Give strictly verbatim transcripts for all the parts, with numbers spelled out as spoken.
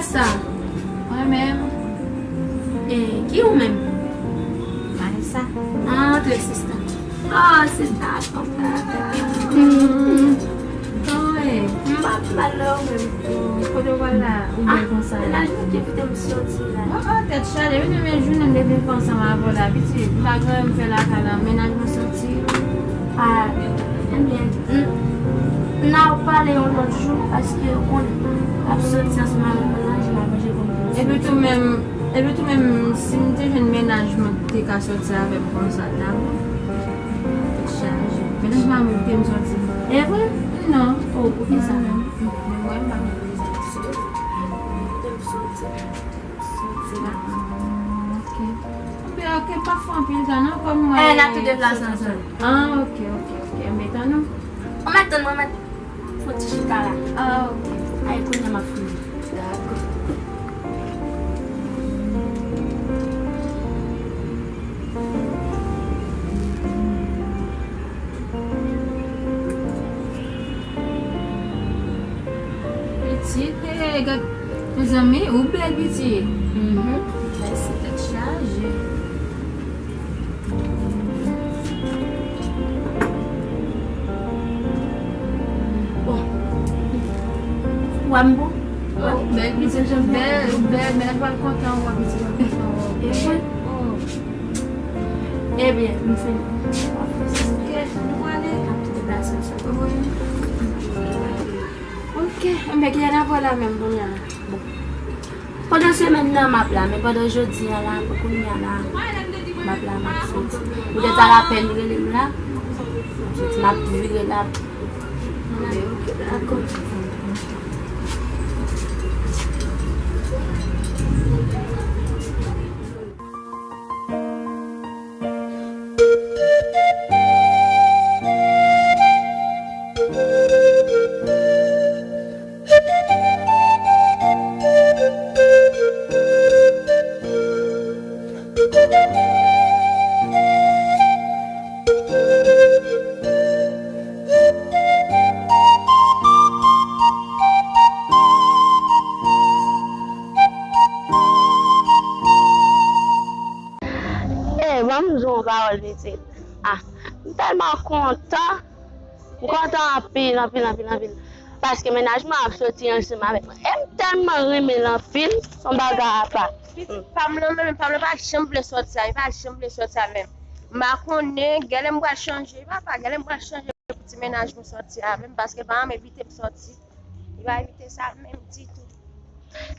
Sa, mwen menm. E, ki ou menm? Vanessa. Ah, antre, sista. Oh, sista, kontan. Mm. Kòman w ye? M pa mal, non, ou menm? Oh, kote w pral la? Ou bèl konsa la? Mennaj mwen ki envite m soti la. Oh, oh, tèt chaje. Wi, men jounen m te vin fè ansanm avè w la, pitit. M pa gen anyen m fè lakay la. Mennaj mwen soti. Ah, ebyen, n, n a pale yon lòt jou, paske ou konn, ap soti ansanm avèk mennaj la, manje konn. Epi tou menm, epi tou menm, si m te jwenn mennaj mwen ki te ka soti avè m konsa, ta bon. Tèt chaje. Mennaj mwen menm te m soti. E vre? Non. Oh, poukisa? Mwen menm, mwen pa konn. Soti la. Ah, ok. Oubyen, ok, pa fè anpil tan non, kòm mwen. Eh, n ap toude la ansanm. Ah, ok, ok, ok. Mwen tann ou. Ou mèt tann mwen, mèt fè ti chita la. Ah, ok. Ay, kounye a m ap fini. Dakò. Pitit, eh, gad, mezanmi, ou bèl pitit. Mhm. Mèsi, tèt chaje. Bon. Wè m bon? Oh, bèl pitit, bèl, bèl, bèl, pral kontan, wè pitit, pral kontan, wè. E mwen? Oh. Ebyen, m fini. Ok, nou prale. Ap kite plas ansanm. Wi. Ok, enben, kilè n ap wè la menm kounye a? Bon. Pandan semèn nan, m ap la, men pandan jodi a la, pou kounye a la, m ap la, m ap soti. Poutèt sa, lapèn rele m la, m ap soti, m ap vire la. Ok, dakò. Eh, ban m di w yon pawòl, pitit. Ah, m tèlman kontan. M kontan anpil, anpil, anpil, anpil. Paske mennaj mwen ap soti ansanm avèk mwen. E m tèlman renmen l anpil, se yon bagay apa. Pitit pa m lan, men pa m lan pa janm vle sòti a, li pa janm vle sòti a menm. M pa konnen, genlè m pral chanje, papa, genlè m pral chanje pou ti mennaj mwen sòti avè m, paske l pa janm envite m sòti. Li pa envite sa menm ditou.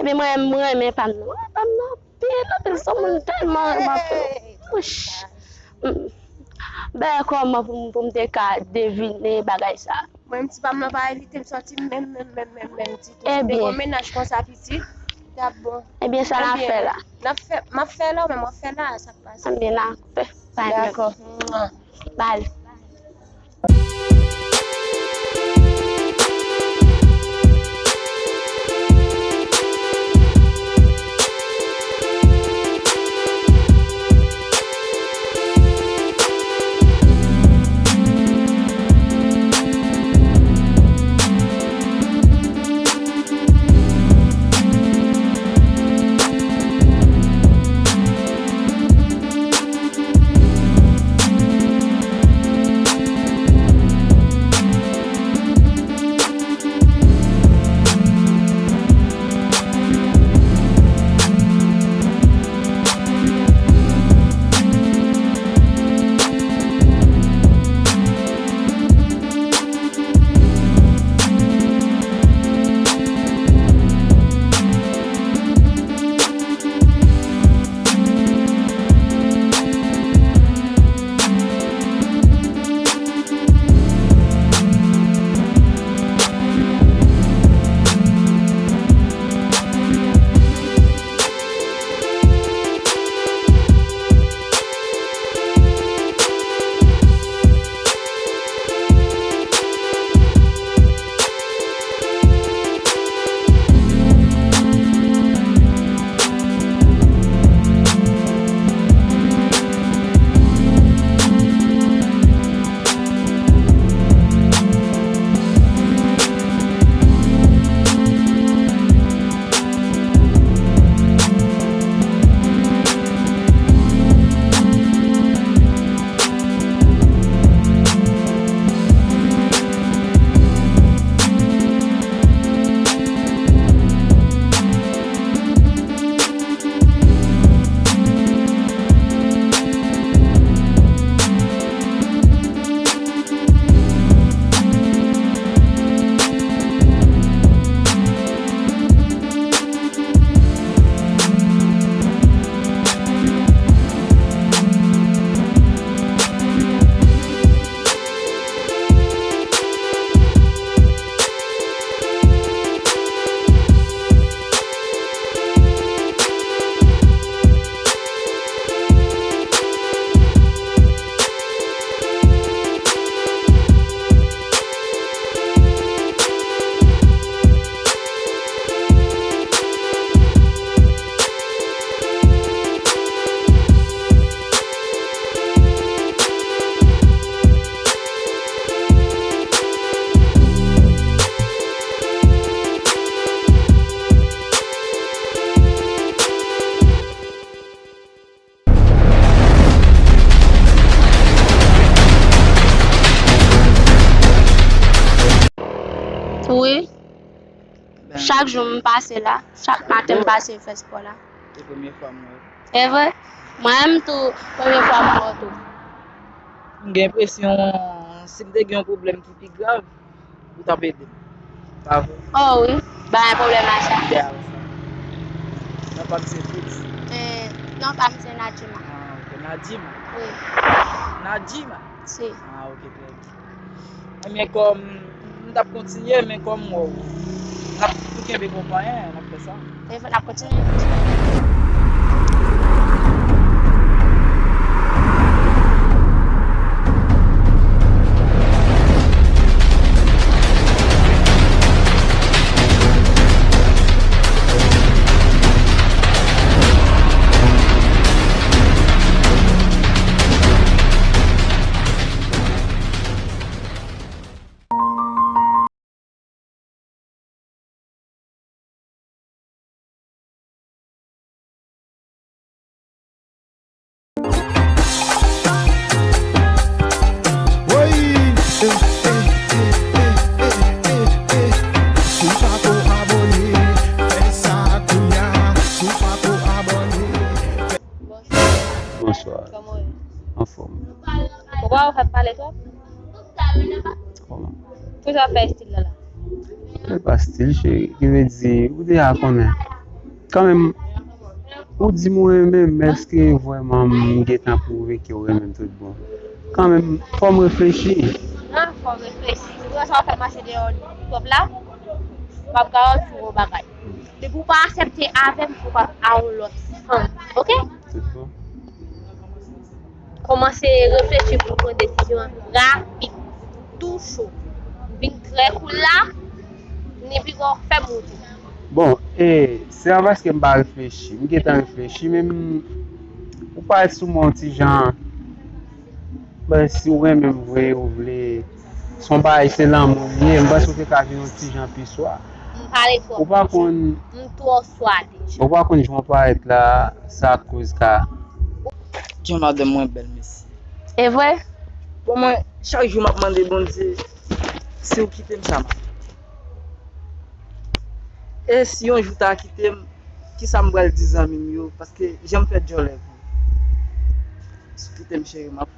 Ebyen, mwen, mwen renmen pa m nan. Mwen renmen pa m nan anpil, anpil. Se yon moun tèlman renmen anpil. Wouch. Mm. Ben, kòman pou m, pou m te ka devine bagay sa? Mwen, ti pa m nan pa envite m sòti menm, menm, menm, menm, menm ditou. Si te gon mennaj konsa pitit, li t ap bon. Ebyen, sa n ap fè la? N ap fè, m ap fè la, ou menm w ap fè la, sa k pase? Ebyen, n ap fè. Bye, dakò. Bye. Chak jou m pase la, chak maten m pase fè spò la. Se premye fwa m wè w. E vre? Mwen menm tou, premye fwa m wè w tou. M gen enpresyon, si m te gen yon pwoblèm ki pi grav, ou t ap ede m. Pa vre? Oh wi, ba yon pwoblèm a sa. Ide a sa. Non pa m se Fritz. Eh, non pa m se Nadjima. Ah, ok, Nadjima. Wi. Nadjima? Si. Ah, ok, trè byen. Ebyen, kòm m t ap kontinye, men kòm m wè w, n ap tou kenbe konpayen, n ap fè sa. Telefòn ap kontinye. Woy! Eh, eh, eh, eh, eh, eh. Si w pa ko abòne, fè sa kounya. Si w pa ko abòne, fè... Bonswa. Kòman w ye? Anfòm. Ou pa wè w fè pale twòp? Kòman? Poukisa w fè estil la la? Se pa stil, cheri. Ki vle di, ou deja konnen. Kanmenm, ou di m ou renmen m, èske vrèman m gentan pwouve ke w renmen m tout bon? Kanmenm, fò m reflechi. Non, fò w reflechi. Ou wè sa w fè mache deyò twòp la? M ap garanti w yon bagay. Depi w pa aksepte avè m, ou p ap a yon lòt fanm. Oke? Se bon. Kòmanse reflechi pou w pran desizyon an rapid. Tou cho. Vin trè koul la, ni piga w fè m wout ou. Bon, e, se pa paske m pa reflechi. M gentan reflechi, men m, ou parèt sou mwen yon ti jan. Bon, si w renmen m vre, ou vle, se yon bagay, se lanmou m ye, m panse w te ka vin yon ti jan pi swa. M pale twò. Ou pa konn. M twò swa deja. Ou pa konn jan w parèt la, sa koz ka. Jan madanm mwen bèl, mesye. E vre? Bon, mwen, chak jou m ap mande Bondye, si w kite m, sa m ap fè. E si yon jou w ta kite m, kisa m pral di zanmi m yo? Paske jan m fè djòlè pou ou. Si w kite m, cheri, m ap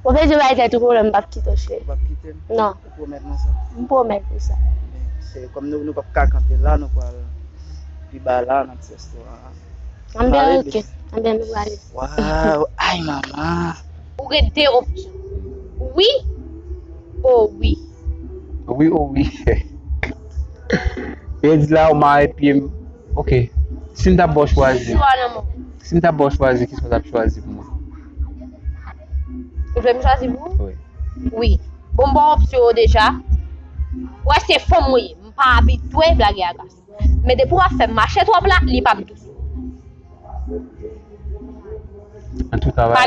Ou vle di w bay tèt ou pwoblèm, m p ap kite w, cheri. Ou p ap kite m? Non. Ou pwomèt mwen sa? M pwomèt ou sa. Men, cheri, kòm nou, nou p ap ka kanpe la, nou pral pi ba la, nan ti restora a. Anben, oke. Anben, nou prale. Waw, ay, manman. Ou gen de opsyon. Wi, o wi. Wi, o wi. Yo di la, ou mare pye m. Oke. Si m t ap ba w chwazi. Si m t ap ba w chwazi, kisa w t ap chwazi pou mwen? Ou vle m chwazi pou ou? Wi. Wi. Bon, m ba w opsyon yo deja. Ou wè se fanm mwen ye. M pa abitye blage ak gason. Men depi w ap fè m mache twòp la, li p ap dous. Antouka, pa,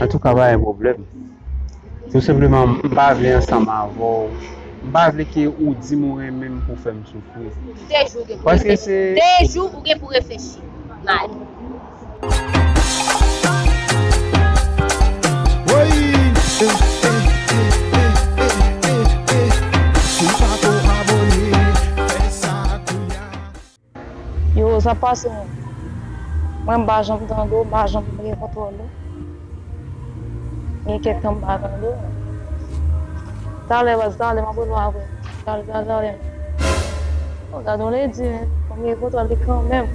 antouka, pa gen pwoblèm. Tou senpleman, m pa vle ansanm avè w. M pa vle ke ou di m ou renmen m pou fè m soufri. De jou ou gen pou reflechi. Paske se de jou ou gen pou reflechi. Mal. Woy! Eh, eh, eh. Si w pa ko abòne, fè sa kounya. Yo, sa pase menm. Mwen m pa janm tande w, m pa janm gen kontwòl ou. Gen kèk tan m pa tande w. Talè, baz, talè, m ap rele w apre. Talè, talè, talè. O, gade yon ledi, men. Fò m gen kontwòl li kanmenm.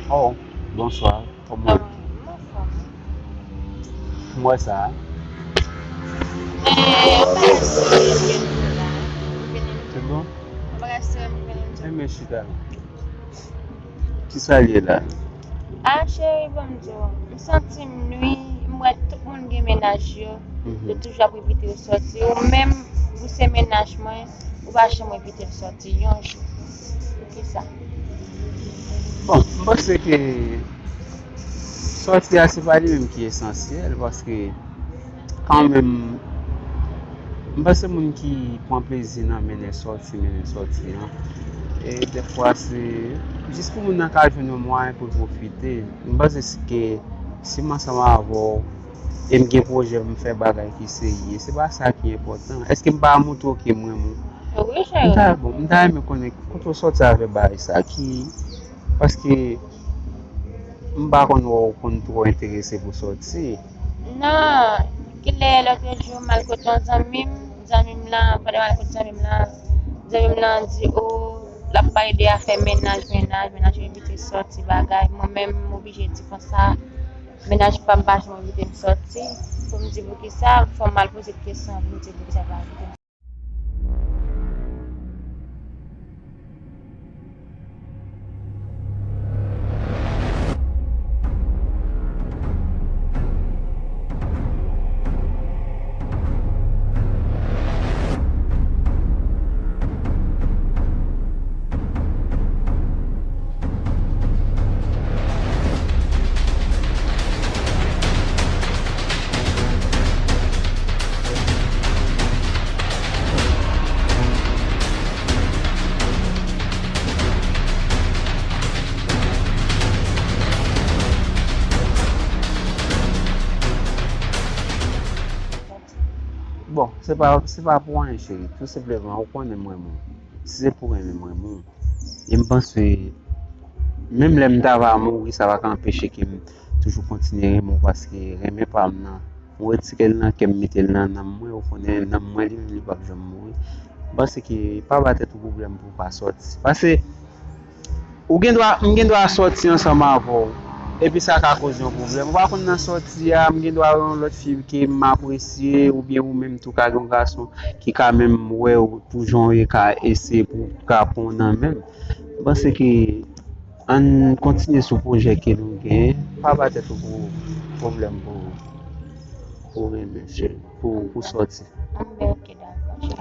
Oh, bonswa. Kòman w ye? M wè sa. Se bon? Enben chita la. Kisa l ye la? Ah, cheri, ban m di w, m santi m nwi, m wè tout moun gen mennaj yo, yo toujou ap envite yo sòti. Ou menm, ou se mennaj mwen, ou pa janm envite m sòti yon jou. Poukisa? Bon, m panse ke sòti a se pa li menm ki esansyèl, paske kanmenm, m panse moun ki pran plezi nan mennen sòti, mennen sòti an, e dèfwa se jis pou moun nan ka jwenn yon mwayen pou l pwofite. M panse si ke si m ansanm avè w e m gen pwojè pou m fè bagay ki serye, se pa sa ki enpòtan. Èske m pa montre w ke m renmen w? Wi, cheri. M ta, bon, m ta renmen konnen kote w sòti avè bagay sa ki, paske m pa konn wè w konn twò enterese pou sòti. Non, genlè lòt jou m al kote yon zanmi m, zanmi m lan, pandan m al kote zanmi m lan, zanmi m lan di, o, l ap pale de afè mennaj, mennaj, mennaj yo envite sòti bagay. Mwen menm, m oblije di konsa, mennaj pa m pa janm envite m sòti. Pou m di poukisa, fò m al poze kesyon pou m di poukisa l pa envite m. Bon, se pa, se pa pou anyen, cheri. Tou senpleman, ou konnen m renmen w. Si se pou renmen m renmen w. E m panse, menm lè m ta va mouri, sa pa ka anpeche ke m toujou kontinye renmen w, paske renmen pa m nan, m retire l nan kè m, mete l nan nanm mwen, ou konnen nanm mwen li menm li p ap janm mouri. M panse ke pa ba tèt ou pwoblèm pou w pa sòti. Paske ou gen dwa, m gen dwa sòti ansanm avè w, epi sa ka koze yon pwoblèm. Ou pa konn nan sòti a, m gen dwa wè yon lòt fi ke m apresye, oubyen ou menm tou ka gen yon gason ki ka menm wè w pou jan w ye, ka eseye pou ka pran w nan men l. M panse ke ann kontinye sou pwojè ke nou genyen. Pa ba tèt ou pou pwoblèm pou, pou renmen, cheri, pou, pou sòti. Anben, ok, dakò.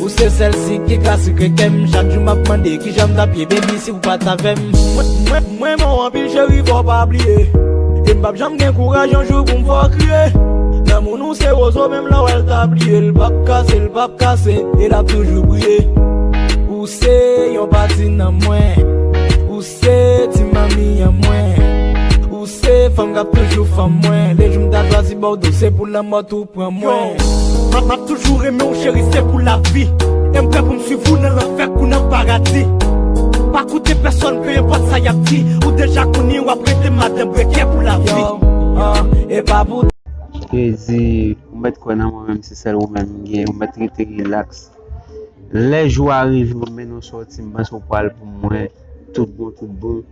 Ou se sèl si ki ka sikre kè m. Chak jou m ap mande kijan m t ap ye, baby, si w pa t avè m. Mwen, mwen, mwen renmen w anpil, cheri, fò w pa bliye. E m p ap janm gen kouraj yon jou pou m fè w kriye. Lanmou nou se wozo, menm lè w wè l ta bliye, l p ap kase, l p ap kase, e l ap toujou briye. Ou se yon pati nan mwen. Ou se ti manmi an mwen. Ou se fanm k ap toujou fanm mwen. Lejou m ta chwazi ba w do, se pou lanmò tou pran mwen. Yo, m ap, m ap toujou renmen w, cheri, se pou lavi. E m prè pou m swiv ou nan lanfè kou nan paradi. Pa koute pèsonn, pe enpòt sa y ap di. Ou deja konnen w ap rete madanm prekè pou lavi. Yo, ah, e pa pou Jezi, ou mèt kwè nan mwen, menm si sèl ou menm m gen, ou mèt rete rilaks. Lè jou a rive, m ap mennen w sòti, m panse w pral pou mwen, tout bon, tout bon.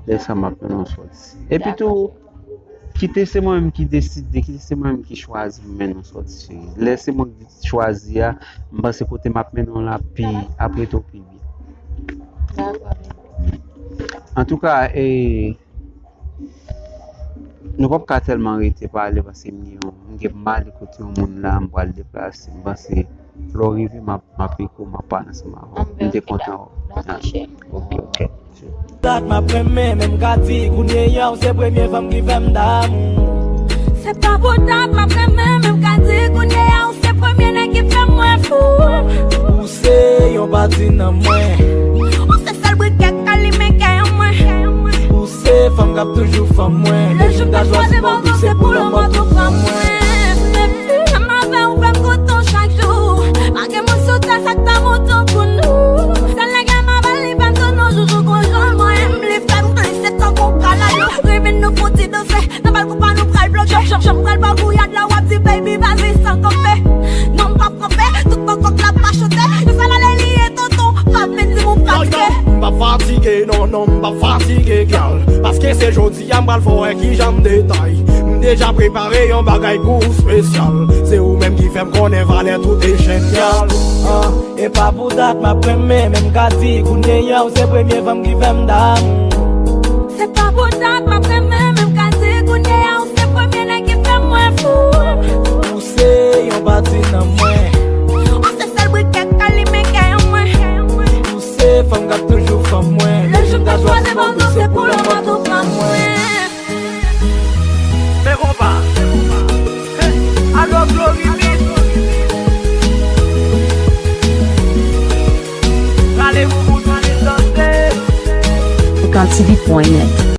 Lè sa, m ap mennen w sòti. Epi tou, kite se mwen menm ki deside, kite se mwen menm ki chwazi pou m mennen w sòti, cheri. Lè se mwen ki chwazi a, m panse kote m ap mennen w la pi, ap rete w pi byen. Dakò, baby. Antouka, e, nou p ap ka tèlman rete pale, paske m gen yon, m gen, m ale kote yon moun la, m pral deplase. M panse, lè w rive, m ap, m ap piko, m ap pale ansanm avè w. M te kontan wè w. Dakò, cheri. Ok, ok. Dat m ap renmen, men m ka di kounye a w se premye fanm ki fè m damou. Se pa pou dat m ap renmen, men m ka di kounye a w se premye nèg ki fè mwen fou. Ou se yon pati nan mwen. Ou se sèl brik k ka limen kè mwen. Ou se fanm k ap toujou fanm mwen. Lejou m ta chwazi ba w do, se pou lanmò tou pran mwen. Menm avè w fè m kontan chak jou. Pa gen moun sou tè sa k ta bon tankou nou. Sèl nèg la m avè l, li fè m tounen joujou gon jòl mwen. Li fè m glise tankou kalalou. Rimin nou fouti danse. Nan bal koupa nou pral bloke. Janm, janm pral ba gouyad la, w ap di baby, vas-y, san kanpe. Non, m p ap kanpe. Tout bò kòk la pa chote. Se sa l ale li ye tonton. Pa vin di m ou fatige. Non, non, m p ap fatige, non, non, m p ap fatige, gyal. Paske se jodi a m pral fè w wè kijan m detay. M Deja prepare yon bagay pou ou espesyal. Se ou menm ki fè m konnen valè tout e jenyal. Ah, e pa pou dat m ap renmen, men m ka di kounye a ou se premye fanm ki fè m damou. Se pa pou dat m ap renmen, men m ka di kounye a ou se premye nèg ki fè mwen fou. Ou se yon pati nan mwen. Ou se sèl brikè k alimen kè an mwen. Ou se fanm k ap toujou fanm mwen. Le jou m te chwazi pou nou, se pou lanmò tou pran mwen. Men konpa. Alò Glory Beat. Rale pou tout li tande. Kantibi pwen nèt.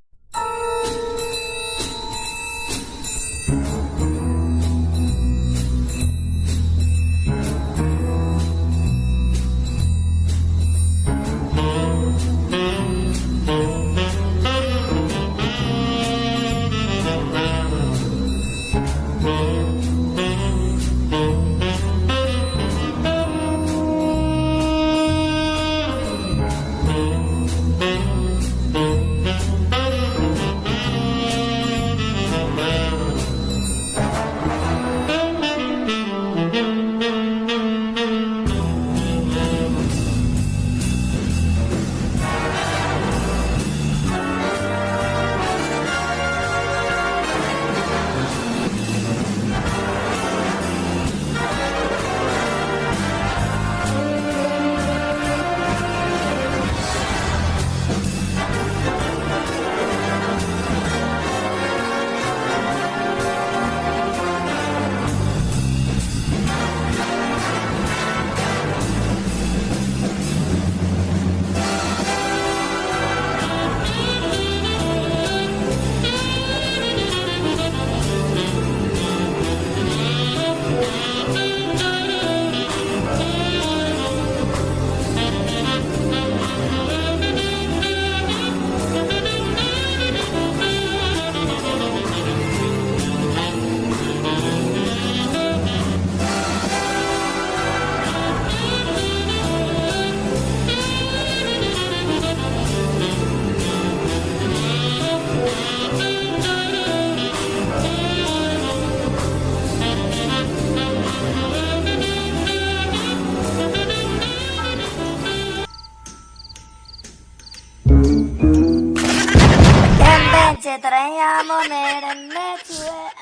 Quien vence treinta monedas me tuve.